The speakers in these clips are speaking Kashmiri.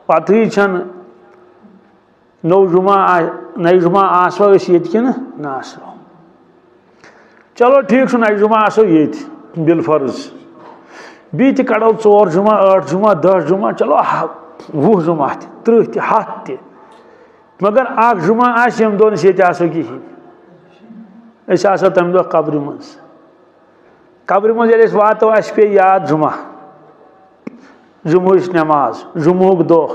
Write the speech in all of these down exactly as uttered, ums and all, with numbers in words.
پتہٕے چھنہٕ نوٚو جمعہ آ-، نَیہِ جمعہ آسوا أسۍ ییٚتہِ کِنہٕ نہ آسو؟ چلو ٹھیٖک چھُ، نَیہِ جمعہ آسو ییٚتہِ بالفرض۔ بیٚیہِ تہِ کڑو ژور جمعہ، ٲٹھ جمعہ، دَہ جمعہ، چلو ہا-، وُہ جمعہ تہِ، تٕرٛہ تہِ، ہَتھ تہِ۔ مگر اکھ جمعہ آسہِ ییٚمہِ دۄہ نہٕ أسۍ ییٚتہِ آسو کِہیٖنۍ۔ أسۍ آسو تَمہِ دۄہ قبرِ منٛز۔ قبرِ منٛز ییٚلہِ أسۍ واتو، اَسہِ پیٚیہِ یاد جمعہ، جمعہٕچ نٮ۪ماز، جمعہُک دۄہ۔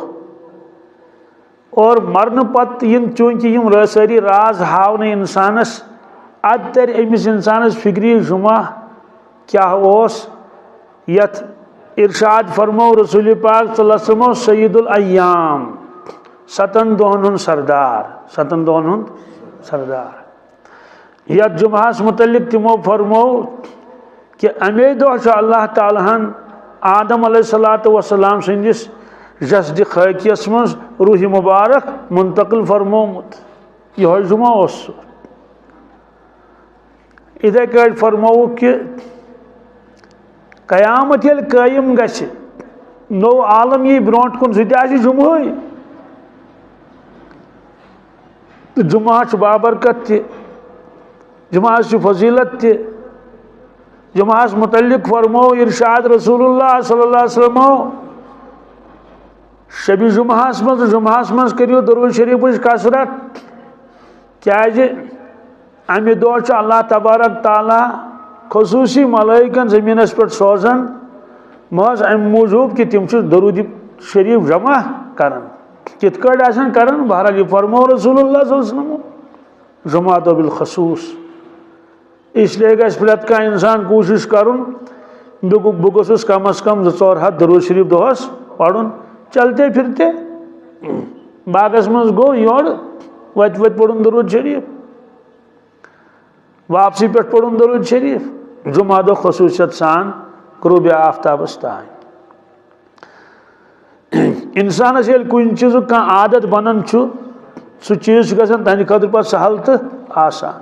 اور مرنہٕ پتہٕ یِن چوٗنٛکہِ یِم رٲ-، سٲری راز ہاونہٕ اِنسانس، اَدٕ تَرِ أمِس اِنسانس فِکرِ، جمعہ کیٛاہ اوس، یَتھ ارشاد فرمو رسول پاک صلی اللہ علیہ وسلمو، سید الایام، ستن دۄہن ہُنٛد سردار، ستن دۄہن ہُنٛد سردار۔ یتھ جمعہس متعلق تِمو فرمو کہ اَمے دۄہ چھُ اللہ تعالیٰ ہن آدم علیہ الصلوۃ والسلام سٕنٛدِس جسدِ خاکیس منٛز روح مبارک منتقل فرمومُت۔ یِہوٚے جمعہ اوس سُہ۔ یِتھے کٲٹھۍ فرمووُکھ کہ قیامت ییٚلہِ قٲیِم گژھِ، نوٚو عالم یی برونٛٹھ کُن، سُہ تہِ آسہِ جمعہٕے۔ تہٕ جمعہ چھُ بابرکت تہِ، جمعہ چھُ فضیلت تہِ۔ جمعہس متعلق فرمو ارشاد رسول اللہ صلی اللہ علیہ وسلمو، شبِ جمعہس منٛز، جمعہس منٛز کٔرِو درود شریفٕچ کثرت، کیازِ امہِ دۄہ چھُ اللہ تبارک تعالیٰ خصوٗصی ملائکن زمینس پٮ۪ٹھ سوزان، محض امہِ موٗجوٗب کہِ تِم چھِ درود شریف جمع کران۔ کِتھ کٲٹھۍ آسن کران؟ بہرحال، یہِ فرمو رسول اللہ صلی اللہ علیہ وسلم، جمعہ دۄہ بالخصوٗص۔ اس لیے گژھِ پرٛٮ۪تھ کانٛہہ انسان کوٗشش کرُن، بہٕ گو-، بہٕ گوٚژھُس کم از کم زٕ ژور ہتھ درود شریف دۄہس پرُن، چلتے پھرتے۔ باغس منٛز گوٚو یورٕ، وتہِ وتہِ پرُن درود شریف۔ واپسی پٮ۪ٹھ پوٚرُن درود شریف، جمعہ دۄہ خصوصیت سان غروب آفتابس تام۔ انسانس ییٚلہِ کُنہِ چیٖزُک کانٛہہ عادت بنان چھُ، سُہ چیٖز چھُ گژھان تہنٛدِ خٲطرٕ پتہٕ سہل تہٕ آسان۔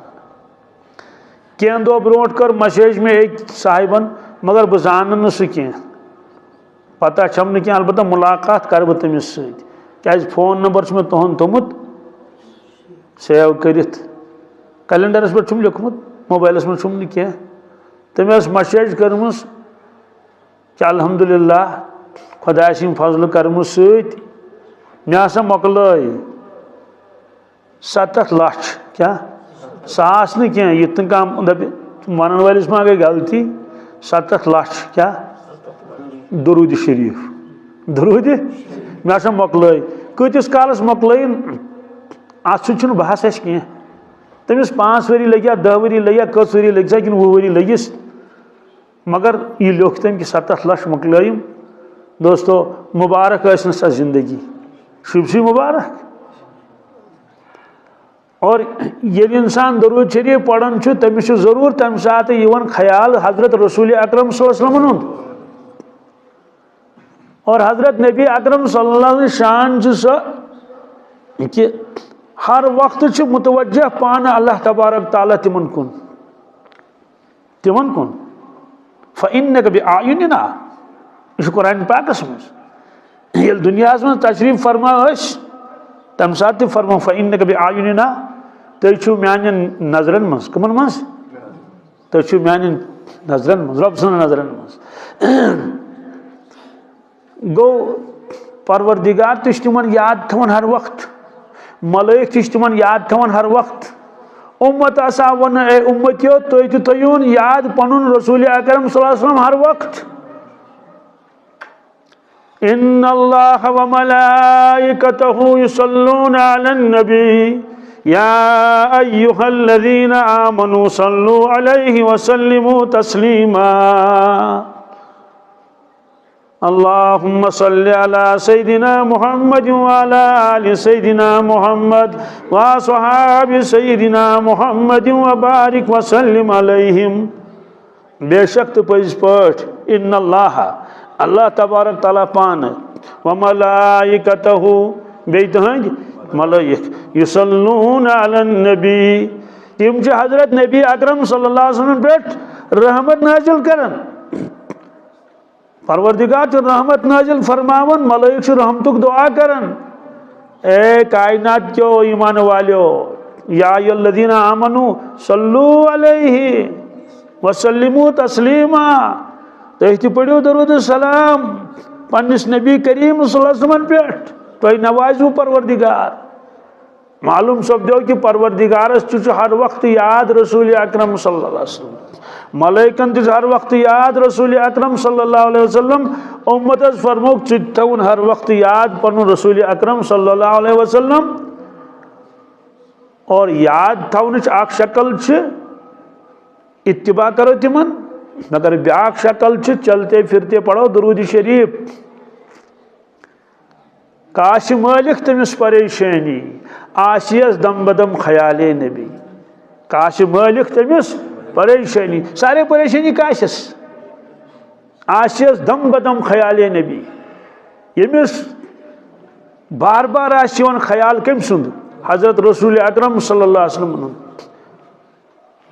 کینٛہہ دۄہ برونٛٹھ کٔر message مےٚ أکۍ صاحبن، مگر بہٕ زانن نہٕ سُہ کینٛہہ۔ پتہ چھم نہٕ کینٛہہ، البتہ ملاقات کرٕ بہٕ تٔمِس سۭتۍ، کیازِ phone number چھُ مےٚ تُہُنٛد تھوٚمُت save کٔرِتھ، calendarس پٮ۪ٹھ چھُم لیوٚکھمُت، mobileس منٛز چھُم نہٕ کینٛہہ۔ تٔمۍ ٲس message کٔرمٕژ کہِ الحمدللہ، خۄداے سٕنٛدِ فضلہٕ کرمہٕ سۭتۍ مےٚ ہسا مۄکلٲے ستتھ لچھ، کیٛاہ؟ ساس نہٕ کینٛہہ، یُتھ نہٕ کانٛہہ دَپہِ، وَنَن وٲلِس ما گٔے غلطی؟ ستتھ لچھ کیٛاہ؟ درود شریف۔ درود؟ مےٚ ہسا مۄکلٲے۔ کۭتِس کالَس مۄکلٲیِن؟ اَتھ سۭتۍ چھُنہٕ بحث اَسہِ کینٛہہ۔ تٔمِس پانٛژھ ؤری لٔگۍ یا دَہ ؤری لٔگۍ یا کٔژ ؤری لٔگۍ سا کِنہٕ وُہ ؤری لٔگِس؟ مگر یہِ لیوٚکھ تٔمۍ کہِ ستتھ لچھ مۄکلٲیِم۔ دوستو، مبارک ٲسِن سۄ زندگی، شوٗبسٕے مبارک۔ اور ییٚلہِ انسان درود شریف پران چھُ، تٔمِس چھُ ضروٗر تَمہِ ساتہٕ یِوان خیال حضرت رسول اکرم صلی اللہ علیہ وسلمن ہُنٛد۔ اور حضرت نبی اکرم صلی اللہ علیہ وسلم شان چھِ سۄ کہِ ہر وقتہٕ چھُ متوجہ پانہٕ اللہ تبارک تعالیٰ تِمن کُن۔ تِمن کُن۔ فَإِنَّكَ بِأَعْيُنِنَا۔ یہِ چھُ قرآن پاکس منٛز۔ ییٚلہِ دُنیاہس منٛز تشریف فرما ٲسۍ، تَمہِ ساتہٕ تہِ فرمو، فَإِنَّكَ بِأَعْيُنِنَا، تُہۍ چھِو میانٮ۪ن نظرن منٛز۔ کٕمن منٛز؟ تُہۍ چھِو میانٮ۪ن نظرن منٛز، رۄب سٕنٛزن نظرن منٛز۔ گوٚو، پروردگار تہِ چھُ تِمن یاد تھاوان ہر وقت، ملائک تہِ چھِ تِمن یاد تھاوان ہر وقت۔ اُمت آسا وَنان، اے اُمتیو، تُہۍ تہِ تھٲیِو یاد پنُن رسول اکرم صلی اللہ علیہ وسلم ہر وقت۔ ان اللہ و ملائکتہ یصلون علی النبی، یا ایھا الذین آمنوا صلوا علیہ وسلموا تسلیما۔ اللهم صل على سيدنا محمد وعلى آل سيدنا محمد وأصحاب سيدنا محمد وبارك وسلم عليهم۔ بے شک تہٕ پٔزۍ پٲٹھۍ، ان اللہ، اللہ تبارک تعالیٰ پانہٕ، و ملائکتہ، بیٚیہِ تٕہنٛدۍ ملائک، یصلون علی النبی، تِم چھِ حضرت نبی اکرم صلی اللہ علیہ وسلم پٮ۪ٹھ رحمت نازل کران۔ پروردگار چھُ رحمت نازل فرماوان، ملائک چھِ رحمتُک دعا کران۔ اے کائنات کیو ایمان والیو، یا ایھا الذین آمنو صلو علیہ وسلموا تسلیما۔ تُہۍ تہِ پٔرِو درود السلام پننِس نبی کریم صلی اللہ علیہ وسلم پٮ۪ٹھ، تۄہہِ نوازِوٕ پروردگار۔ معلوم سپدیو کہ پروردگارس تہِ چھُ ہر وقت یاد رسول اکرم صلی اللہ علیہ وسلم، ملائکن تہِ چھُ ہر وقت یاد رسول اکرم صلی اللہ علیہ وسلم۔ امتس فرموک، ژٕ تہِ تھاوُن ہر وقت یاد پنُن رسول اکرم صلی اللہ علیہ وسلم۔ اور یاد تھاونٕچ اکھ شکل چھِ اتباع کرو تِمن، مگر بیاکھ شکل چھِ چلتے پھرتے پڑھو درود شریف۔ کاش مٲلِک تٔمِس پریشٲنی، آسیَس دم بدم خیالے نبی۔ کاش مٲلِک تٔمِس پریشٲنی، سارے پریشٲنی کاسیَس؟ آسیَس دم بدم خیالے نبی۔ ییٚمِس بار بار آسہِ یِوان خیال کٔمۍ سُنٛد؟ حضرت رسول اکرم صلی اللہ علیہ وسلم۔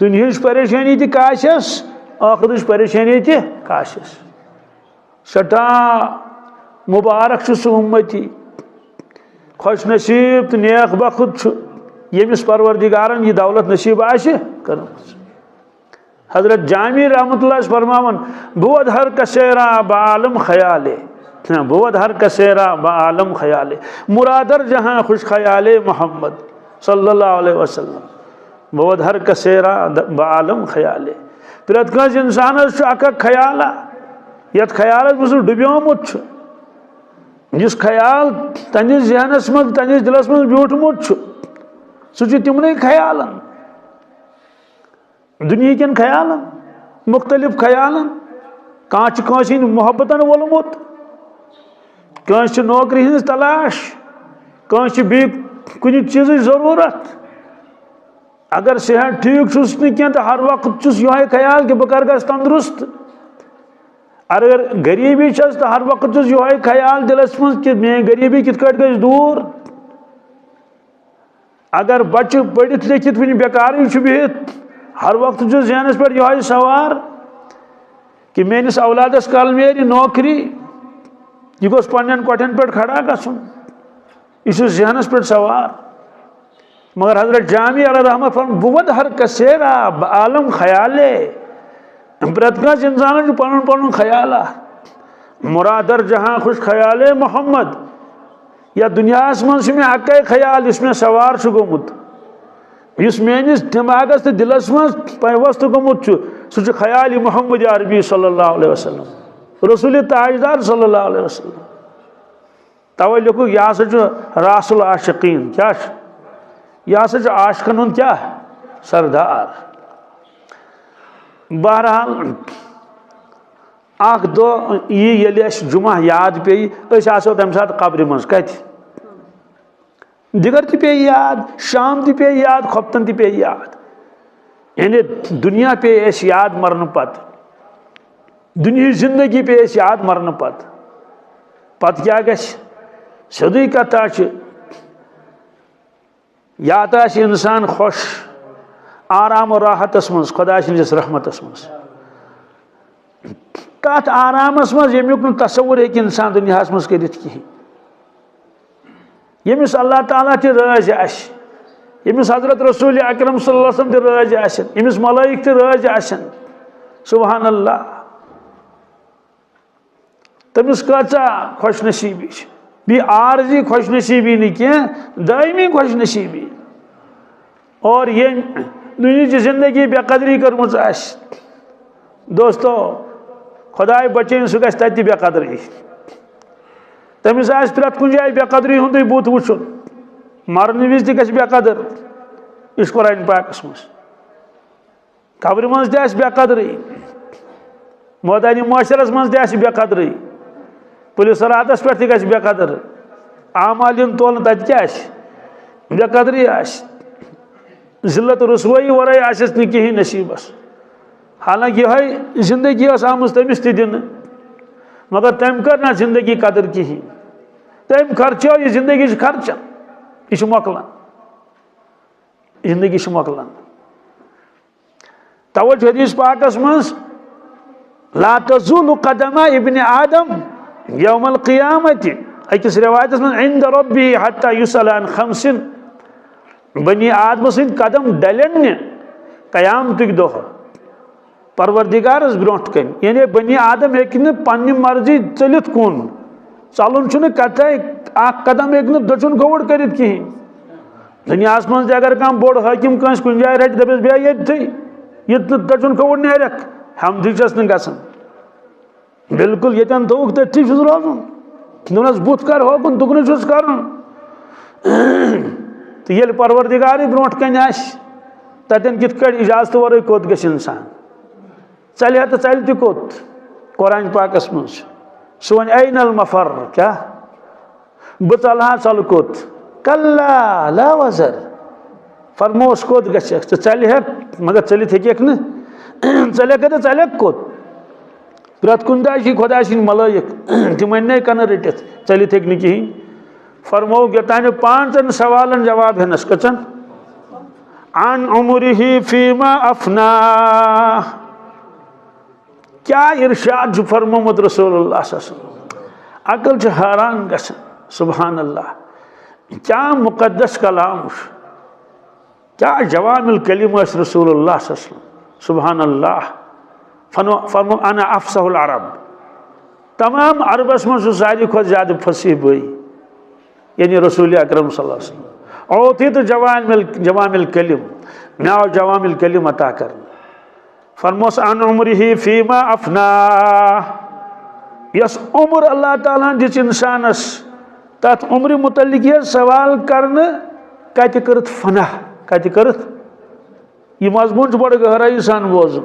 دُنیہٕچ پریشٲنی تہِ کاسیَس، ٲخرٕچ پریشٲنی تہِ کاسیَس۔ سٮ۪ٹھاہ مُبارک چھُ سُہ اُمتی، خوش نصیب تہٕ نیک بخت چھُ، ییٚمِس پروردگارن یہِ دولت نصیب آسہِ کٔرمٕژ۔ حضرت جامی رحمتہ اللہ چھِ فرماوان، بود ہر کسیرا با عالم خیالے، ہاں، بود ہر کسیرا با عالم خیالے، مرادر جہاں خوش خیالے محمد صلی اللہ علیہ وسلم۔ بود ہر کسیرا د-، با عالم خیالے۔ پرٛٮ۪تھ کٲنٛسہِ اِنسانَس چھُ اکھ اکھ خیالہ، یَتھ خیالَس منٛز سُہ ڈُبیومُت چھُ۔ یُس خیال تَنِس ذہنَس منٛز، تَنِس دِلَس منٛز بیوٗٹھمُت چھُ، سُہ چھُ تِمنٕے خیالَن، دُنیہِکٮ۪ن خیالَن، مُختٔلِف خیالَن۔ کانٛہہ چھُ کٲنٛسہِ ہٕنٛدِ محبتَن وولمُت، کٲنٛسہِ چھِ نوکری ہٕنٛز تلاش، کٲنٛسہِ چھِ بیٚیہِ کُنہِ چیٖزٕچ ضروٗرت۔ اگر صحت ٹھیٖک چھُس نہٕ کینٛہہ تہٕ ہر وقت چھُس یِہوٚے خیال کہِ بہٕ کر گژھٕ تندرست۔ اگر غریٖبی چھَس تہٕ ہر وقت چھُس یِہوٚے خیال دِلَس منٛز کہِ میٛٲنۍ غریٖبی کِتھ کٲٹھۍ گژھِ دوٗر۔ اگر بچہٕ پٔرِتھ لیکھِتھ وٕنہِ بیکارٕے چھُ بِہِتھ، ہر وقت چھُ ذہنَس پٮ۪ٹھ یِہوٚے سوار کہِ میٛٲنِس اولادَس کَل میلہِ نوکری، یہِ گوٚژھ پنٛنٮ۪ن کۄٹھٮ۪ن پٮ۪ٹھ کھڑا گژھُن۔ یہِ چھُ ذہنَس پٮ۪ٹھ سوار۔ مگر حضرت جامی علیہ رحمت فرماوان، بود ہر کسیرا با عالم خیالے۔ پرٛٮ۪تھ کٲنٛسہِ اِنسانَس چھُ پَنُن پَنُن خیالہ۔ مرادر جہاں خوش خیالے محمد۔ یَتھ دُنیاہَس منٛز چھُ مےٚ اَکَے خیال، یُس مےٚ سوار چھُ گوٚمُت، یُس میٛٲنِس دٮ۪ماغَس تہٕ دِلَس منٛز پیوست گوٚمُت چھُ، سُہ چھُ خیال محمد عربی صلی اللہ علیہ وسلم، رسول تاجدار صلی اللہ علیہ وسلم۔ توے لیوکھُکھ، یہِ ہسا چھُ راس العاشقین۔ کیٛاہ چھُ؟ یہِ ہسا چھُ عاشقن ہُنٛد کیٛاہ؟ سردار۔ بہرحال، اکھ دۄہ یی ییٚلہِ اَسہِ جمعہ یاد پیٚیہِ، أسۍ آسو تَمہِ ساتہٕ قبرِ منٛز۔ کَتہِ؟ دِگر تہِ پیٚیہِ یاد، شام تہِ پیٚیہِ یاد، خۄفتن تہِ پیٚیہِ یاد۔ یعنی دُنیا پیٚیہِ اَسہِ یاد مرنہٕ پتہٕ، دُنیہٕچ زندگی پیٚیہِ اَسہِ یاد مرنہٕ پتہٕ۔ پتہٕ کیٛاہ گژھِ؟ سیوٚدُے کتھا چھِ، یا تہٕ آسہِ انسان خۄش، آرام و راحتس منٛز، خۄداے سٕنٛدِس رحمتس منٛز، تتھ آرامس منٛز، ییٚمیُک نہٕ تصور ہیٚکہِ انسان دُنیاہس منٛز کٔرِتھ کِہیٖنۍ۔ ییٚمِس اللہ تعالیٰ تہِ رٲضۍ آسہِ، ییٚمِس حضرت رسول اکرم صلی اللہ علیہ وسلم تہِ رٲضۍ آسن، ییٚمِس ملائک تہِ رٲضۍ آسن۔ سبحان اللہ۔ تٔمِس کۭژاہ خۄش نصیٖبی چھِ۔ بیٚیہِ عارضی خۄش نصیٖبی نہٕ کینٛہہ، دٲیمی خۄش نصیٖبی۔ اور ییٚمۍ دُنیہٕچ زندگی بے قدری کٔرمٕژ آسہِ، دوستو، خۄداے بچٲیِن، سُہ گژھِ تَتہِ تہِ بے قدری۔ تٔمِس آسہِ پرٛٮ۪تھ کُنہِ جایہِ بے قدری ہُنٛدُے بُتھ وٕچھُن۔ مرنہٕ وِزِ تہِ گژھِ بے قدر۔ یہِ چھُ قرآن پاکَس منٛز۔ قبرِ منٛز تہِ آسہِ بے قدری، مٲدانِ محشرَس منٛز تہِ آسہِ بے قدری، پُلہِ صراطَس پٮ۪ٹھ تہِ گژھِ بے قدر۔ اعمال یِن تولنہٕ، تَتہِ کیٛاہ آسہِ؟ بے قدری آسہِ۔ ذلت و رسوٲیی ورٲے آسٮ۪س نہٕ کِہیٖنۍ نصیٖبَس۔ حالانکہ یِہوٚے زندگی ٲس آمٕژ تٔمِس تہِ دِنہٕ، مگر تٔمۍ کٔر نہ زندگی قدر کِہیٖنۍ۔ تٔمۍ خرچٲو، یہِ زندگی چھِ خرچان، یہِ چھِ مۄکلان۔ زندگی چھِ مۄکلان۔ توے چھُ حدیث پاکس منٛز، لا تزول قدما ابن آدم یوم القیامت، أکِس رِوایتَس منٛز عند ربه حتى يسأل عن خمس، بنی آدم سٕنٛدۍ قدم ڈلن نہٕ قیامتٕکۍ دۄہ پروردگارس برونٛٹھ کنہِ۔ یعنی بنی آدم ہیٚکہِ نہٕ پننہِ مرضی ژٔلِتھ کُن۔ ژلُن چھُنہٕ قطعے، اکھ قدم ہیٚکہِ نہٕ دٔچھُن کھووُر کٔرِتھ کِہیٖنۍ۔ دُنیاہس منٛز تہِ اگر کانٛہہ بوٚڑ حٲکِم کٲنٛسہِ کُنہِ جایہِ رٹہِ، دپٮ۪س بیٚہہ ییٚتھٕے، یہِ تہٕ دٔچھُن کھووُر نیرکھ، ہمدٕے چھس نہٕ گژھان۔ بالکل ییٚتٮ۪ن تھوٚوُکھ تٔتھی چھُس روزُن۔ دوٚپنس بُتھ کر ہوکُن، تُکنُے چھُس کرُن۔ تہٕ ییٚلہِ پروردگارٕے برونٛٹھ کنہِ آسہِ، تتٮ۪ن کِتھ کٲٹھۍ اجازتہٕ ورٲے کوٚت گژھِ انسان؟ ژلہِ ہا تہٕ ژلہِ تہِ کوٚت؟ قرآن پاکس منٛز چھُ۔ سُہ وَنہِ، "أين المفر؟" کیٛاہ؟ بہٕ ژلہٕ ہا، ژلہٕ کوٚت؟ "كلا لا وزر۔" فرموس، کوٚت گژھکھ؟ ژٕ ژلہِ ہٮ۪کھ، مگر ژٔلِتھ ہیٚککھ نہٕ۔ ژلہِ ہٮ۪کھ تہٕ ژلہِ ہٮ۪کھ کوٚت؟ پرٛٮ۪تھ کُنہِ جایہِ چھِ خۄداے سٕنٛدۍ ملٲیِک، تِمن نے کنہٕ رٔٹِتھ، ژٔلِتھ ہیٚکہِ نہٕ کِہیٖنۍ۔ فرمووُکھ، یوٚتانۍ نہٕ پانٛژن سوالن جواب ہٮ۪نس۔ کٔژن؟ عن عمره فيما أفناه۔ کیا ارشاد چھُ فرمومُت رسول اللہ صلی اللہ علیہ وسلم؟ عقل چھِ حیران گژھان۔ سبحان اللہ، کیا مقدس کلام چھُ، کیا جوامع الکلم ٲسۍ رسول اللہ صلی اللہ علیہ وسلم۔ سبحان اللہ۔ فرمو، فرمو، "انا افصح العرب"۔ تمام عربس منٛز چھُ ساروی کھۄتہٕ زیادٕ فصیح بٲیی، یعنی رسول اکرم صلی اللہ علیہ وسلم۔ اوتیت جوامع ال-، جوامع الکلم، مےٚ آو جوامع الکلم عطا کرنہٕ۔ فرموس، "عن عمره فيما أفناه"۔ یۄس عمر اللہ تعالیٰ ہن دِژ انسانس، تتھ عمرِ متعلق یہِ سوال کرنہٕ، کتہِ کٔرٕتھ فنا، کتہِ کٔرٕتھ؟ یہِ مضموٗن چھُ بڑٕ گہرٲیی سان بوزُن۔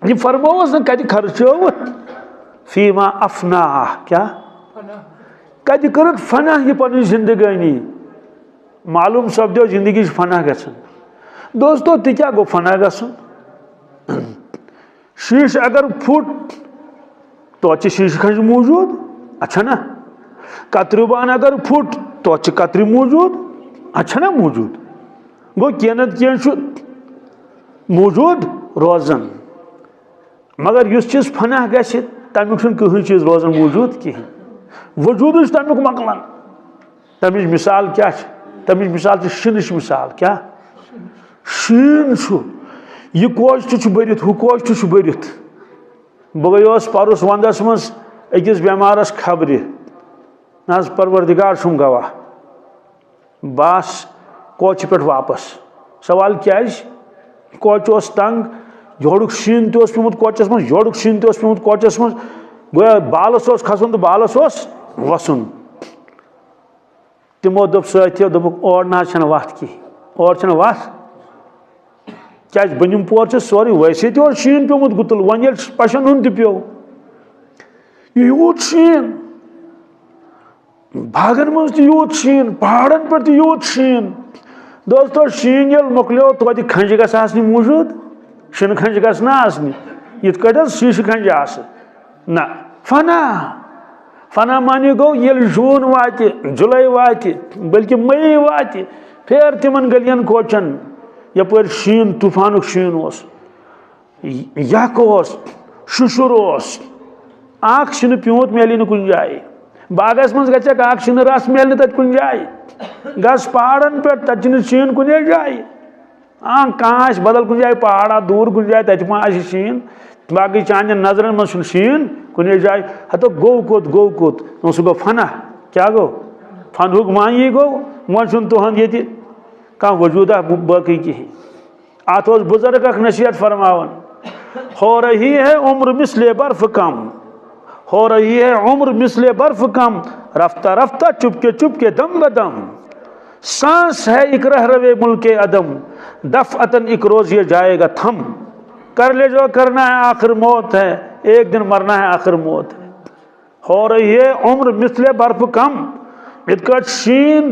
یہِ فرمووس نہٕ کتہِ خرچٲوٕتھ، فیما افناہ، کیٛاہ؟ کتہِ کٔرٕتھ فنا یہِ پنٕنۍ زندگٲنی؟ معلوم سپدیو زندگی چھِ فنا گژھان۔ دوستو، تہِ کیٛاہ گوٚو فنا گژھُن؟ شیٖشہٕ اگر پھُٹ، توتہِ چھِ شیٖشہٕ کھنٛجہِ موٗجوٗد، اچھا نا؟ کتریو بان اگر پھُٹ، توتہِ چھِ کترِ موٗجوٗد، اچھا نا موٗجوٗد؟ گوٚو کینٛہہ نتہٕ کینٛہہ چھُ موٗجوٗد روزان۔ مگر یُس چیٖز فنا گژھِ، تمیُک چھُنہٕ کٕہٕنۍ چیٖز روزان موٗجوٗد کِہیٖنۍ۔ وجوٗدٕے چھُ تمیُک مۄکلان۔ تمِچ مثال کیٛاہ چھِ؟ تمِچ مثال چھِ شیٖنٕچ مثال۔ کیٛاہ؟ شیٖن چھُ۔ یہِ کوچہِ تہِ چھُ بٔرِتھ، ہُہ کوچہِ تہِ چھُ بٔرِتھ۔ بہٕ گٔیوس پرُس ونٛدس منٛز أکِس بٮ۪مارس خبرِ۔ نہ حظ، پروردگار چھُم گواہ۔ بہٕ آس کوچہِ پٮ۪ٹھ واپس۔ سوال کیٛازِ؟ کوچہِ اوس تنگ، یورُک شیٖن تہِ اوس پیوٚمُت کوچس منٛز، یورُک شیٖن تہِ اوس پیوٚمُت کوچس منٛز۔ گویا بالس اوس کھسُن تہٕ بالس اوس وسُن۔ تِمو دوٚپ سٲتھیو، دوٚپُکھ، "اور نہ حظ چھنہٕ وتھ کِہیٖنۍ، اور چھنہٕ وتھ۔ کیٛازِ بٔنِم پور چھُ سورُے ویسے تہِ اوس شیٖن پیوٚمُت گُتُل، وۄنۍ ییٚلہِ پشن ہُنٛد تہِ پیوٚو، یہِ یوٗت شیٖن۔" باغن منٛز تہِ یوٗت شیٖن، پہاڑن پٮ۪ٹھ تہِ یوٗت شیٖن۔ دوستو، شیٖن ییٚلہِ مۄکلیو، توتہِ کھنٛجہِ گژھِ آسنہِ موٗجوٗد، شِنہٕ کھنٛجہِ گژھِ نہ آسنہِ۔ یِتھ کٲٹھۍ حظ شیٖشہٕ کھنٛجہِ آسہٕ۔ نہ، فنا۔ فنا معنی گوٚو، ییٚلہِ جوٗن واتہِ، جُلے واتہِ، بلکہِ مئی واتہِ، پھیر تِمن گٔلین کوچن، یپٲرۍ شیٖن، طوفانُک شیٖن اوس۔ یکھ اوس، شُشُر اوس، اکھ چھُنہٕ پیوٗنت میلہِ نہٕ کُنہِ جایہِ۔ باغس منٛز گژھکھ، اکھ چھُنہٕ رس میلہِ نہٕ تتہِ کُنہِ جایہِ۔ گژھ پہاڑن پٮ۪ٹھ، تتہِ چھُنہٕ شیٖن کُنے جایہِ۔ آ، کانٛہہ آسہِ بدل کُنہِ جایہِ پہاڑا دوٗر کُنہِ جایہِ، تتہِ ما آسہِ شیٖن۔ باقٕے چانٮ۪ن نظرن منٛز چھُنہٕ شیٖن کُنے جایہِ۔ ہتو گوٚو کوٚت، گوٚو کوٚت؟ نو سُہ گوٚو فنا۔ کیٛاہ گوٚو؟ فنہُک معنی گوٚو، وۄنۍ چھُنہٕ تُہنٛد ییٚتہِ کانٛہہ وجوٗدہ باقٕے کِہیٖنۍ۔ اتھ اوس بزرگ اکھ نصیحت فرماوان، "ہو رہی ہے عمر مثل برف کم، ہو رہی ہے عمر مثل برف کم، رفتہ رفتہ چپ کے چپ کے دم بدم، سانس ہے ایک رہ روے ملک عدم، دفعتاً ایک روز یہ جائے گا تھم، کر لے جو کرنا ہے آخر موت ہے، ایک دن مرنا ہے آخر موت ہے۔" ہو رہی ہے عمر مثل برف کم، یِتھ کٲٹھۍ شیٖن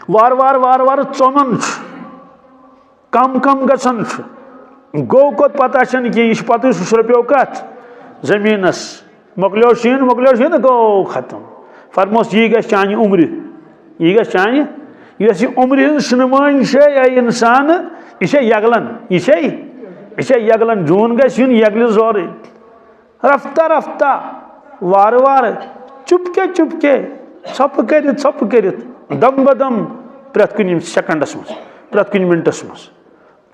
وارٕ وارٕ وارٕ وارٕ ژۄمَن چھُ، کم کم گژھان چھُ۔ گوٚو کوٚت پتہ چھَنہٕ کینٛہہ، یہِ چھُ پتہٕ سُہ شرٛپیو کتھ؟ زٔمیٖنس۔ مۄکلیو شیٖن، مۄکلیو شیٖن، گوٚو ختم۔ فرموس، یی گژھِ چانہِ عمرِ، یی گژھِ چانہِ، یۄس یہِ عمرِ ہٕنٛز شِنہٕ مٲنۍ چھے، اے انسان، یہِ چھے یگلن، یہِ چھے یہِ چھا یگلن، جون گژھِ یُن یگلہِ زورٕے۔ رفتہ رفتہ، وارٕ وارٕ، چُپکے چُپکے، ژھۄپہٕ کٔرِتھ، ژھۄپہٕ کٔرِتھ، دم بدم، پرٛٮ۪تھ کُنہِ سیکنڈس منٛز، پرٛٮ۪تھ کُنہِ منٹس منٛز۔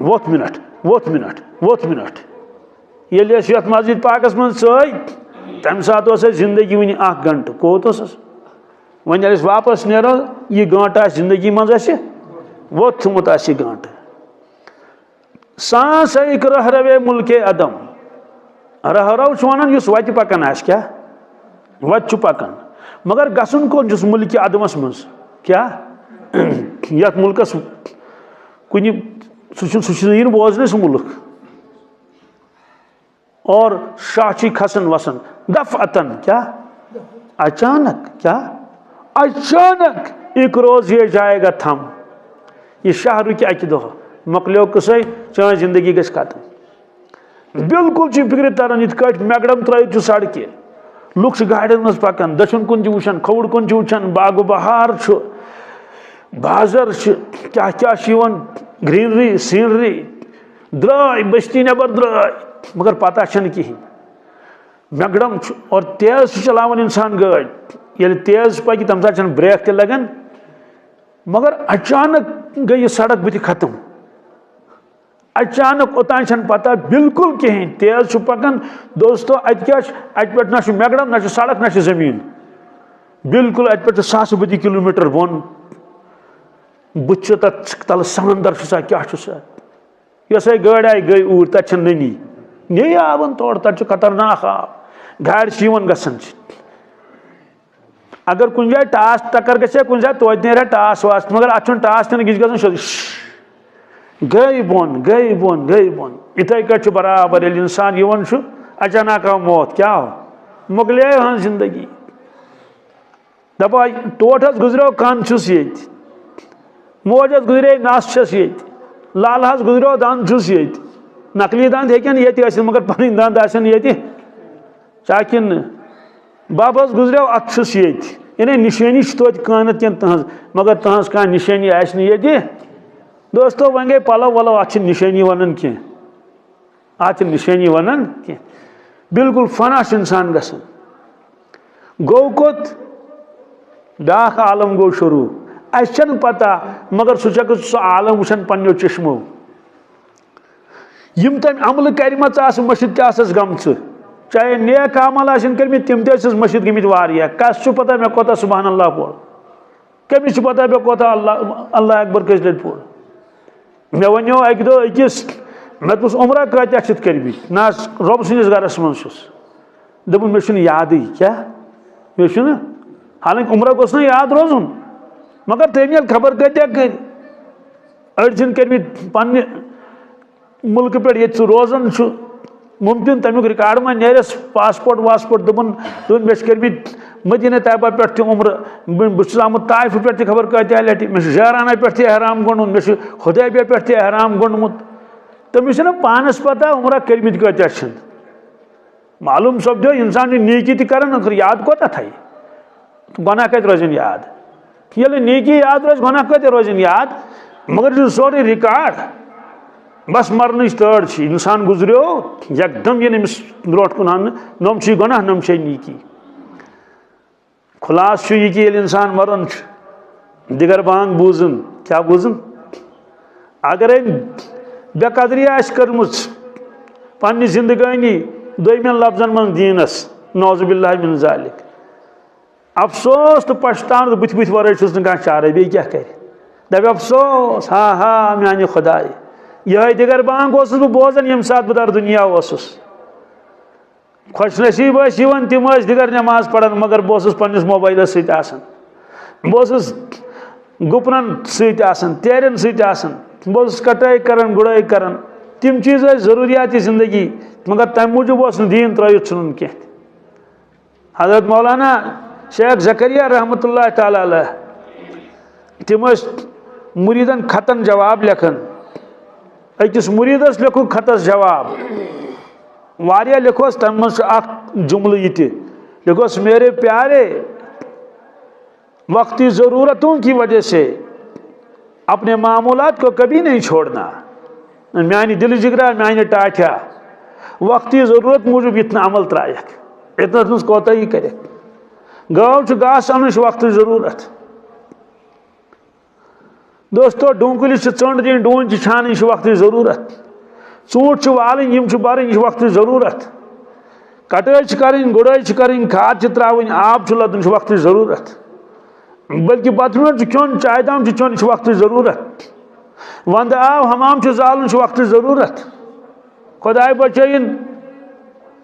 ووٚتھ منٹ، ووٚتھ منٹ، ووٚتھ منٹ۔ ییٚلہِ أسۍ یتھ مسجد پاکس منٛز ژٲے، تمہِ ساتہٕ اوس اَسہِ زندگی وُنہِ اکھ گنٹہٕ۔ کوٗت اوس اَسہِ؟ وۄنۍ ییٚلہِ أسۍ واپس نیرو، یہِ گٲنٹہٕ آسہِ زندگی منٛز اَسہِ ووٚتھ تھوٚمُت، آسہِ یہِ گٲنٹہٕ۔ سانس ایک رہروے ملک عدم۔ رہرو چھُ ونان یُس وتہِ پکان آسہِ، کیٛاہ؟ وتہِ چھُ پکان۔ مگر گژھُن کوٚت چھُس ملک عدمس منٛز؟ کیٛاہ؟ یتھ ملکس کُنہِ، سُہ چھُ، سُہ چھُنہٕ یِنہٕ بوزنَے سُہ ملک۔ اور شاہ چھُے کھسان وسان۔ دفعتاً، کیٛاہ؟ اچانک، کیٛاہ؟ اچانک ایک روز یہ جائے گا تھم۔ یہِ شاہ رُکہِ اکہِ دۄہ، مۄکلیو قصے، چٲنۍ زندگی گژھِ ختم۔ بالکل چھُ فکرِ تران، یِتھ کٲٹھۍ میگڑم ترٲوِتھ چھُ سڑکہِ۔ لُکھ چھِ گاڑٮ۪ن منٛز پکان، دٔچھُن کُن چھِ وٕچھان، کھووُر کُن چھِ وٕچھان، باغ و بہار چھُ، بازر چھِ، کیٛاہ کیٛاہ چھُ یِوان، گرینری، سینری، درٛاے بستی نٮ۪بر درٛاے، مگر پتہ چھنہٕ کِہینۍ۔ میگڑم چھُ اور تیز چھُ چلاوان انسان گٲڑۍ۔ ییٚلہِ تیز پکہِ، تمہِ ساتہٕ چھنہٕ بریک تہِ لگان۔ مگر اچانک گٔے یہِ سڑک بٕتھِ ختم۔ اچانک اوٚتام چھنہٕ پتہ بالکل کِہینۍ۔ تیز چھُ پکان۔ دوستو، اتہِ کیٛاہ چھُ؟ اتہِ پٮ۪ٹھ نہ چھُ میگڑم، نہ چھُ سڑک، نہ چھُ زٔمیٖن۔ بالکل اتہِ پٮ۪ٹھ چھُ ساسہٕ بٔدی کلوٗمیٹر بۄن۔ بُتھِ چھُ تتھ تلہٕ سمندر چھُ سا، کیٛاہ چھُ سا؟ یۄس ہے گٲڑۍ آیہِ، گٔے اوٗرۍ، تتہِ چھنہٕ نٔنی۔ نٔنی آبن تورٕ، تتہِ چھُ خطرناک آب۔ گاڑِ چھِ یِوان گژھان چھِ۔ اگر کُنہِ جایہِ ٹاس ٹکر گژھِ ہا، کُنہِ جایہِ توتہِ نیرِ ہا ٹاس واس، مگر اتھ چھُنہٕ ٹاس تہِ نہٕ، یہِ چھُ گژھان سیوٚدُے۔ شش۔ گٔے بۄن، گٔے بۄن، گٔے بۄن۔ یِتھے کٲٹھۍ چھُ برابر، ییٚلہِ انسان یِوان چھُ، اچانک آو موت، کیٛاہ آو؟ مۄکلیے ہٕنٛز زندگی۔ دپان، ٹوٹھ حظ گُزریو، کن چھُس ییٚتہِ، موج حظ گُزرے، نس چھس ییٚتہِ، لل حظ گُزریو، دند چھُس ییٚتہِ۔ نقلی دند ہیٚکن ییٚتہِ ٲسِتھ، مگر پنٕنۍ دند آسن ییٚتہِ، چھا کِنہٕ نہٕ؟ بب حظ گُزریو، اتھ چھُس ییٚتہِ۔ یعنی نشٲنی چھِ توتہِ کانٛہہ نتہٕ کینٛہہ تہنٛز، مگر تہنٛز کانٛہہ نشٲنی آسہِ نہٕ ییٚتہِ۔ دوستو، وۄنۍ گٔے پلو ولو، اتھ چھِ نشٲنی ونان کینٛہہ۔ اتھ چھِ نشٲنی ونان کینٛہہ۔ بالکل فنا چھُ انسان گژھان۔ گوٚو کوٚت؟ بیاکھ عالم گوٚو شروع۔ اسہِ چھنہٕ پتہ، مگر سُہ چھُ سُہ عالم وٕچھان پننیو چشمو۔ یِم تٔمۍ عملہٕ کَرِمَژٕ آسہٕ، مٔشِد تہِ آسَس گٔمژٕ۔ چاہے نیک اعمال آسن کٔرمٕتۍ، تِم تہِ ٲسِس مٔشِد گٔمٕتۍ واریاہ۔ کَس چھُ پَتہ مےٚ کوتاہ سبحان اللہ پوٚر؟ کٔمِس چھُ پَتہ مےٚ کوتاہ اللہ، اللہ اکبر کٔژِ لَٹہِ پوٚر؟ مےٚ وَنیو اَکہِ دۄہ أکِس، مےٚ دوٚپُس، "عمرہ کۭتیٛاہ چھِتھ کٔرمٕتۍ؟" نہ حظ، رۄب سٕنٛدِس گَرَس منٛز چھُس۔ دوٚپُن، "مےٚ چھُنہٕ یادٕے۔" کیٛاہ؟ مےٚ چھُنہٕ؟ حالانکہِ عمرہ گوٚژھ نہ یاد روزُن، مگر تٔمۍ ییٚلہِ خبر کۭتیٛاہ کٔرۍ۔ أڑۍ چھِنہٕ کٔرمٕتۍ پننہِ مُلکہٕ پٮ۪ٹھ، ییٚتہِ سُہ روزان چھُ، مُمکِن تَمیُک ریکارڈ ما نیرٮ۪س، پاسپورٹ واسپورٹ۔ دوٚپُن، دوٚپُن، "مےٚ چھِ کٔرمٕتۍ مدینہ طیبہ پٮ۪ٹھ تہِ عمرٕ، بہٕ، بہٕ چھُس آمُت طائفہٕ پٮ۪ٹھ تہِ خبر کۭتیٛاہ لَٹہِ، مےٚ چھُ زیرانہ پٮ۪ٹھ تہِ احرام گوٚنڈمُت، مےٚ چھُ حدیبیہ پٮ۪ٹھ تہِ احرام گوٚنڈمُت۔" تٔمِس چھُنہٕ پانَس پَتہ عمرہ کٔرمٕتۍ کۭتیٛاہ چھِنہٕ۔ معلوم سپدیو، انسان چھُ نیکی تہِ کران، مگر یاد کوتاہ تھایہِ؟ گۄناہ کتہِ روزن یاد؟ ییٚلہِ نیکی یاد روزِ، گۄناہ کتہِ روزن یاد؟ مگر یہِ سورُے ریکارڈ، بس مرنٕچ تٲڑ چھِ، انسان گُزریو، یکدم یِن أمِس برونٛٹھ کُن ہنہٕ، نۄم چھُے گۄناہ، نۄم چھے نیکی۔ خلاصہٕ چھُ یہِ کہِ ییٚلہِ انسان مران چھُ، دِگر بانگ بوٗزُن، کیٛاہ بوٗزُن؟ اگرے بے قدری آسہِ کٔرمٕژ پننہِ زندگٲنی دوٚیمٮ۪ن لفظن منٛز دیٖنس، نعوذ باللہ من ذالک، افسوس تہٕ پشتاونہٕ تہٕ بٕتھِ بٕتھِ ورٲے چھُس نہٕ کانٛہہ چارے، بیٚیہِ کیٛاہ کرِ؟ دپہِ، "افسوس، ہا ہا، میانہِ خدایہِ، یِہوٚے دِگر بانگ اوسُس بہٕ بوزان، ییٚمہِ ساتہٕ بہٕ در دُنیا اوسُس۔" خۄش نصیٖب ٲسۍ یِوان، تِم ٲسۍ دِگر نٮ۪ماز پران، مگر بہٕ اوسُس پننِس موبایلَس سۭتۍ آسان، بہٕ اوسُس گُپنَن سۭتۍ آسان، تیرٮ۪ن سۭتۍ آسان، بہٕ اوسُس کٹٲے کران، گُڑٲے کران۔ تِم چیٖز ٲسۍ ضروٗریات زندگی، مگر تَمہِ موٗجوٗب اوس نہٕ دیٖن ترٲوِتھ ژھٕنُن کینٛہہ۔ حضرت مولانا شیخ زکریا رحمتہ اللہ تعالیٰ علیہ، تِم ٲسۍ مُریٖدَن خطن جواب لیکھان۔ أکِس مُریٖدَس لیوٚکھُکھ خطس جواب، واریاہ لیوٚکھُس، تَمہِ منٛز چھُ اکھ جملہٕ یہِ تہِ لیوٚکھُس، "میرے پیارے، وقتی ضرورتوں کی وجہ سے اپنے معمولات کو کبھی نہیں چھوڑنا۔" میانہِ دِلہٕ جِگرا، میانہِ ٹاٹھیا، وقتی ضروٗرت موٗجوٗب یِتھ نہٕ عمل ترٛایَکھ، ییٚتہِ نَس منٛز کوتاہی کَرٮ۪کھ۔ گٲو چھُ گاسہٕ اَنُن، یہِ چھُ وقتٕچ ضروٗرت۔ دوستو، ڈوٗنۍ کُلِس چھِ ژٔنٛڈ دِنۍ، ڈوٗنۍ چھِ چھانٕنۍ، یہِ چھِ وقتٕچ ضروٗرت۔ ژوٗنٛٹھۍ چھِ والٕنۍ، یِم چھِ بَرٕنۍ، یہِ چھِ وقتٕچ ضروٗرت۔ کَٹٲے چھِ کَرٕنۍ، گُڈٲے چھِ کَرٕنۍ، کھاد چھِ ترٛاوٕنۍ، آب چھُ لَدُن، یہِ چھِ وقتٕچ ضروٗرت۔ بلکہِ بَتہٕ میوٚنٛڈ چھُ کھیوٚن، چایہِ دام چھُ چیوٚن، یہِ چھِ وقتٕچ ضروٗرت۔ وَندٕ آو، حمام چھُ زالُن، یہِ چھِ وقتٕچ ضروٗرت۔ خۄداے بچٲیِن،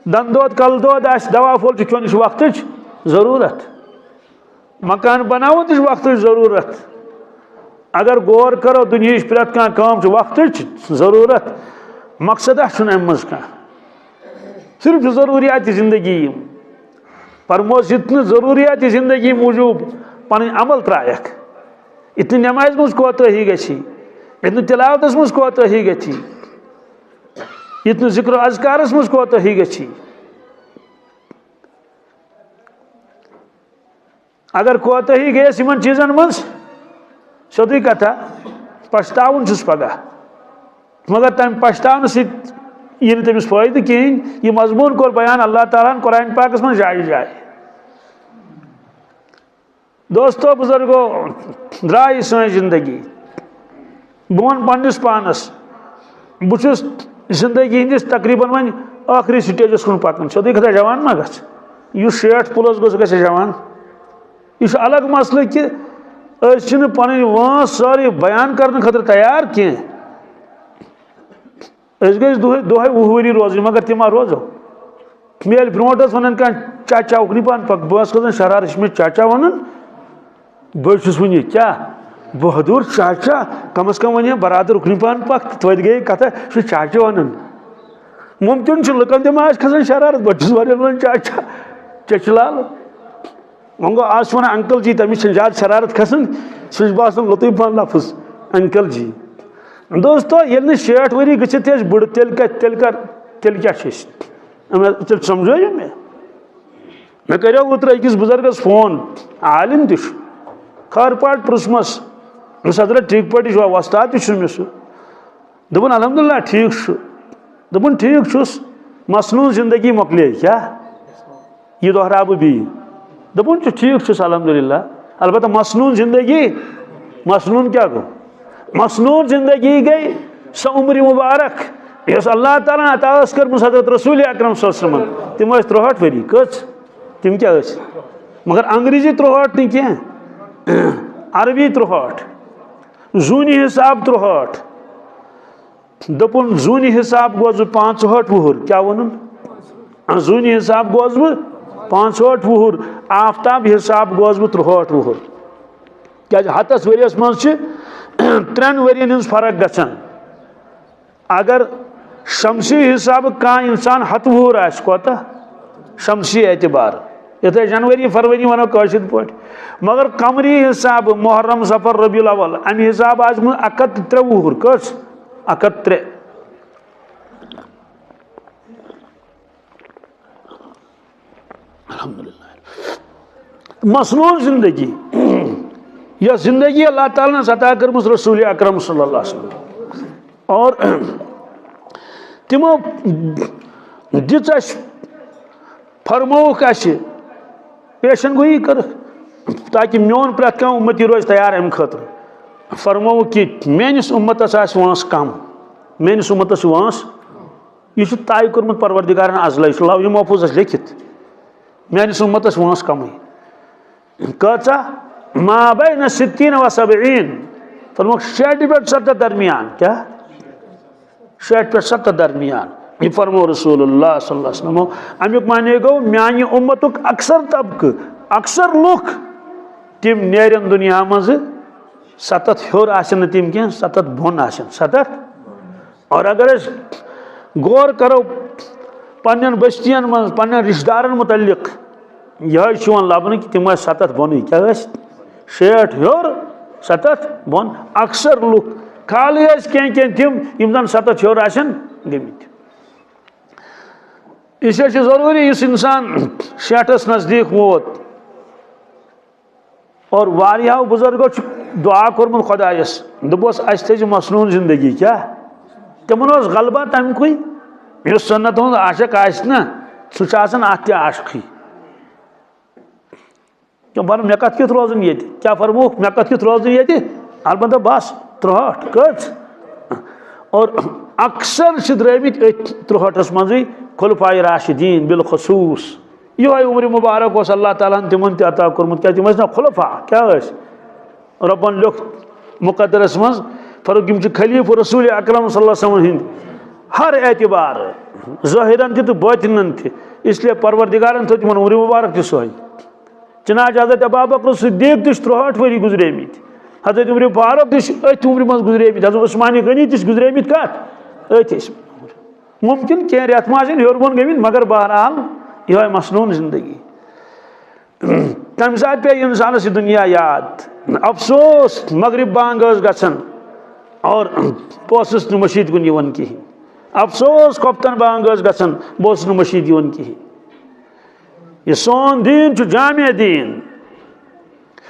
دَنٛدٕ دود، کَلہٕ دود آسہِ، دوا پھوٚل چھُ کھیوٚن، یہِ چھِ وقتٕچ ضروٗرت۔ مکان بناوُن تہِ چھُ وقتٕچ ضروٗرت۔ اگر غور کرو، دُنیہٕچ پرٛٮ۪تھ کانٛہہ کٲم چھِ وقتٕچ ضروٗرت۔ مقصد چھُنہٕ اَمہِ منٛز کانٛہہ۔ صرف چھُ ضروٗریات زندگی یِم۔ فرموس، یُتھ نہٕ ضروٗریات زندگی موٗجوٗب پنٕنۍ عمل ترٛایَکھ، یُتھ نہٕ نٮ۪مازِ منٛز کوتٲہی گژھی، یُتھ نہٕ تِلاوتَس منٛز کوتٲہی گژھی، یُتھ نہٕ ذکر و اذکارَس منٛز کوتٲہی گژھی۔ اگر کوتاہی گٔیَس یِمن چیٖزن منٛز، سیوٚدُے کتھا، پچھتاوُن چھُس پگاہ۔ مگر تمہِ پچھتاونہٕ سۭتۍ یی نہٕ تٔمِس فٲیدٕ کِہیٖنۍ۔ یہِ مضموٗن کوٚر بیان اللہ تعالیٰ ہن قرآن پاکس منٛز جایہِ جایہِ۔ دوستو، بزرگو، درٛاے سٲنۍ زندگی۔ بہٕ وَنہٕ پنٛنِس پانَس، بہٕ چھُس زِندگی ہِنٛدِس تقریٖباً وۄنۍ ٲخری سٹیجَس کُن پَکان۔ سیوٚدُے کَتھا، جوان ما گژھِ؟ یُس شیٹھ پٕلَس گوٚژھ، گژھِ جوان۔ یہِ چھُ الگ مسلہٕ کہِ أسۍ چھِنہٕ پَنٕنۍ وٲنٛس سٲرٕے بیان کَرنہٕ خٲطرٕ تیار کینٛہہ۔ أسۍ گٔژھۍ دۄہے، دۄہے وُہ ؤری روزٕنۍ، مگر تہِ ما روزو؟ مےٚ ییٚلہِ برونٛٹھ ٲس وَنان کانٛہہ، "چاچا، اُکنُے پَہَن پَکھ"، بہٕ ٲسٕس کھَسان شرارت، "یہِ چھُ مےٚ چاچا وَنان؟" بہٕ چھُس وٕنہِ کیٛاہ؟ بہٕ دوٗر چاچا، کم از کم وَنہِ ہے برادر، اُکنُے پَہَن پَکھ، تہٕ توتہِ گٔیے کَتھا، "یہِ چھُ چاچا وَنان۔" مُمکِن چھُ لُکَن تہِ ما آسہِ کھَسان شرارت، بہٕ چھُس واریاہَن وَنان، "چاچا، چاچا لال۔" وۄنۍ گوٚو، آز چھِ وَنان انکل جی، تٔمِس چھِنہٕ زیادٕ شرارت کھسان، سُہ چھُ باسان لطیف پہن لفظ، انکل جی۔ دوستو، ییٚلہِ نہٕ شیٹھ ؤری گٔژھِتھ تہِ أسۍ بٕڑٕ، تیٚلہِ کَتہِ، تیٚلہِ کَر، تیٚلہِ کیٛاہ چھِ أسۍ؟ اَمہِ، تیٚلہِ سَمجھٲیِو مےٚ۔ مےٚ کَریو اوترٕ أکِس بُزرگَس فون، عالم تہِ چھُ، خٲر پٲٹھۍ پرٛژھمَس، دوٚپمَس، "حضرت، ٹھیٖک پٲٹھۍ چھُوا؟ وۄستاد تہِ چھُ مےٚ سُہ۔" دوٚپُن، "الحمدللہ، ٹھیٖک چھُ۔" دوٚپُن، "ٹھیٖک چھُس، مصنوٗع زندگی مۄکلے، کیٛاہ؟ یہِ دۄہراو بہٕ بیٚیہِ۔" دوٚپُن، "چھُ ٹھیٖک چھُس، الحمدللہ۔ البتہ مصنوٗع زندگی، مصنوٗع کیٛاہ گوٚو؟ مصنوٗع زندگی گٔے سۄ عمر مبارک، یۄس اللہ تعالیٰ ہن عطا ٲس کٔرمٕژ حضرت رسول اکرم صلی اللہ علیہ وسلمن۔ تِم ٲسۍ ترٛوہٲٹھ ؤری۔ کٔژ؟ تِم کیٛاہ ٲسۍ؟ مگر انگریزی ترٛوہٲٹھ نہٕ کینٛہہ، عربی ترٛوہٲٹھ، زوٗنہِ حساب ترٛوہٲٹھ۔" دوٚپُن، "زوٗنہِ حساب گوس بہٕ پانٛژہٲٹھ وُہُر۔" کیٛاہ ووٚنُن؟ آ، زوٗنہِ حساب گوس بہٕ پانٛژہٲٹھ وُہُر، آفتاب حساب گوس بہٕ ترٛوہٲٹھ وُہُر۔ کیٛازِ ہَتَس ؤریَس منٛز چھِ ترٛٮ۪ن ؤرِیَن ہٕنٛز فرق گژھان۔ اگر شمسی حسابہٕ کانٛہہ اِنسان ہَتہٕ وُہُر آسہِ، کوتاہ؟ شمسی اعتبار، یَتھ أسۍ جنؤری، فروری وَنو کٲشِر پٲٹھۍ۔ مگر قمری حسابہٕ محرم، صفر، ربیع الاول، اَمہِ حسابہٕ آسہِ گوٚمُت اَکھ ہَتھ تہٕ ترٛےٚ وُہُر۔ کٔژ؟ اَکھ ہَتھ ترٛےٚ۔ الحمدللہ۔ مصنوٗع زندگی، یۄس زندگی اللہ تعالیٰ ہن عطا کٔرمٕژ رسول اکرم صلی اللہ علیہ وسلم، اور تِمو دِژ اَسہِ، فرمووُکھ اَسہِ، پیشن گویی کٔرٕکھ، تاکہِ میون پرٛٮ۪تھ کانٛہہ اُمتی روزِ تیار اَمہِ خٲطرٕ۔ فرمووُکھ کہِ میٲنِس اُمتس آسہِ وٲنٛس کم، میٲنِس اُمتس چھِ وٲنٛس، یہِ چھُ طے کوٚرمُت پروردگارن ازلے، یہِ چھُ لوحِ محفوظس لیکھِتھ۔ میٲنِس اُمتس وٲنٛس کمٕے۔ کۭژاہ؟ ما بین ستین و سبعین۔ فرمووُکھ شیٹھ پٮ۪ٹھ ستتھ درمیان۔ کیٛاہ؟ شیٹھ پٮ۪ٹھ ستتھ درمیان۔ یہِ فرموو رسول اللہ صلی اللہ علیہ وسلم۔ اَمیُک معنی گوٚو، میانہِ اُمتُک اکثر طبقہٕ، اکثر لُکھ، تِم نیرن دُنیا منٛزٕ۔ ستتھ ہیوٚر آسن نہٕ تِم کینٛہہ، ستتھ بۄن آسن۔ ستتھ۔ اور اگر أسۍ غور کرو پننٮ۪ن بستین منٛز، پننٮ۪ن رشتہٕ دارن متعلق، یِہوٚے چھُ یِوان لبنہٕ کہِ تِم ٲسۍ ستتھ بۄنٕے۔ کیٛاہ ٲسۍ؟ شیٹھ ہیوٚر، ستتھ بۄن۔ اکثر لُکھ، خالٕے ٲسۍ کینٛہہ کینٛہہ تِم، یِم زن ستتھ ہیوٚر آسن گٔمٕتۍ۔ اس لیے چھُ ضروٗری، یُس انسان شیٹھس نزدیٖک ووت، اور واریاہو بزرگو چھُ دعا کوٚرمُت خۄدایس، دوٚپُس، "اَسہِ تھٲیزِ مصنوٗن زندگی۔" کیٛاہ؟ تِمن اوس غلبہ تَمہِ کُے، یُس سُنت ہُنٛد عاشق آسہِ نا، سُہ چھُ آسان اَتھ تہِ عاشقٕے۔ کیوں بَنہٕ مےٚ کَتھ کیُتھ روزُن ییٚتہِ؟ کیٛاہ فرمووُکھ؟ مےٚ کَتھ کیُتھ روزُن ییٚتہِ؟ البتہ بس ترٛوہٹھ کٔژ؟ اور اکثر چھِ درٛٲمٕتۍ أتھۍ ترٛوہٹھس منٛزٕے خلفائے راشدین بالخصوص۔ یِہوٚے عمر مبارک اوس اللہ تعالیٰ ہن تِمن تہِ عطا کوٚرمُت۔ کیٛازِ تِم ٲسۍ نا خلفا؟ کیٛاہ ٲسۍ؟ رۄبن لیوٚکھ مقدرس منٛز، فرق یِم چھِ خلیفہٕ رسول اکرم صلی اللہ علیہ وسلم ہٕنٛدۍ ہر اعتبار، ظٲہرن تہِ تہٕ باطنن تہِ۔ اس لیے پروردگارن تھٲو تِمن عمر مبارک تہِ سۄے۔ چنانچہ حضرت ابابکر صدیق تہِ چھِ ترٛوہٹھ ؤری گُزریمٕتۍ۔ حضرت عمر فاروق تہِ چھِ أتھۍ عمرِ منٛز گُزریمٕتۍ۔ حضرت عثمان غنی تہِ چھِ گُزریمٕتۍ کَتھ؟ أتھۍ ٲسۍ۔ ممکن کینٛہہ رٮ۪تھ ما آسن ہیوٚر بۄن گٔمٕتۍ، مگر بہرحال یِہوٚے مصنوٗن زندگی۔ تَمہِ ساتہٕ پیٚیہِ اِنسانَس یہِ دُنیا یاد۔ افسوس، مغرب بانٛگ ٲس گژھان اور بہٕ اوسُس نہٕ مٔشیٖد کُن یِوان کِہیٖنۍ۔ افسوس، خۄفتن بانٛگ ٲس گژھان، بہٕ اوسُس نہٕ مٔشیٖد یِوان کِہیٖنۍ۔ یہِ سون دیٖن چھُ جامع دیٖن۔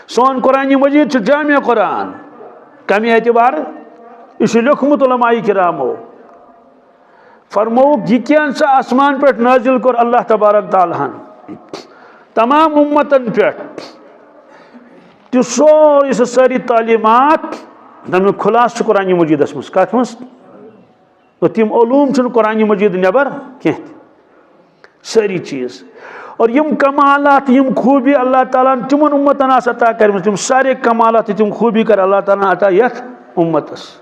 سون قرآن مجیٖد چھُ جامع قرآن۔ کَمہِ اعتبارٕ؟ یہِ چھُ لیوٚکھمُت علماء کرامو۔ فرمووُکھ، یہِ کینٛژھا آسمان پٮ۪ٹھ نٲزِل کوٚر اللہ تبارک تعالیٰ ہن تمام اُمتن پٮ۪ٹھ۔ تہِ سورُے، سُہ سٲری تعلیٖمات، تَمیُک خُلاصہٕ چھُ قرآن مجیٖدس منٛز۔ کَتھ منٛز؟ اور تِم علوٗم چھِنہٕ قرآن مجیٖد نٮ۪بر کینٛہہ تہِ۔ سٲری چیٖز۔ اور یِم کمالات، یِم خوٗبی اللہ تعالیٰ ہن تِمن اُمتن آسہٕ عطا کٔرمٕژ، تِم سارے کمالات تہٕ تِم خوٗبی کَرِ اللہ تعالیٰ ہن عطا یَتھ اُمتس۔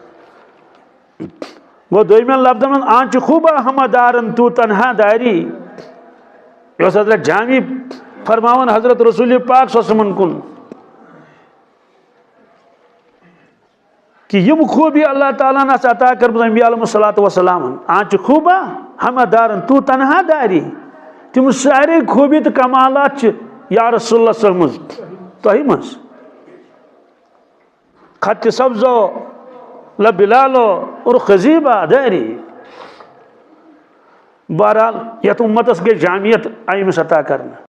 گوٚو دوٚیمٮ۪ن لفظن منٛز، آنچہ خوبہ ہمہ دارن تو تنہا داری۔ یہِ اوس حضرت جامی فرماوان حضرت رسول پاک صلی اللہ علیہ وسلمن کُن، کہ یِم خوٗبی اللہ تعالیٰ ہن آسہٕ عطا کٔرمٕژ انبیاء علیہم الصلوۃ والسلامن، آنچہ خوبہ ہمہ دارن تو تنہا داری۔ تِم سارے خوٗبی تہٕ کمالات چھِ یا رسول اللہ صلی اللہ علیہ وسلم منٛز، تۄہہِ منٛز۔ خط سبزو لبلالو اور خزیبہ داری۔ بہرحال، یتھ امتس گٔے جامعیت آیہِ أمِس عطا کرنہٕ۔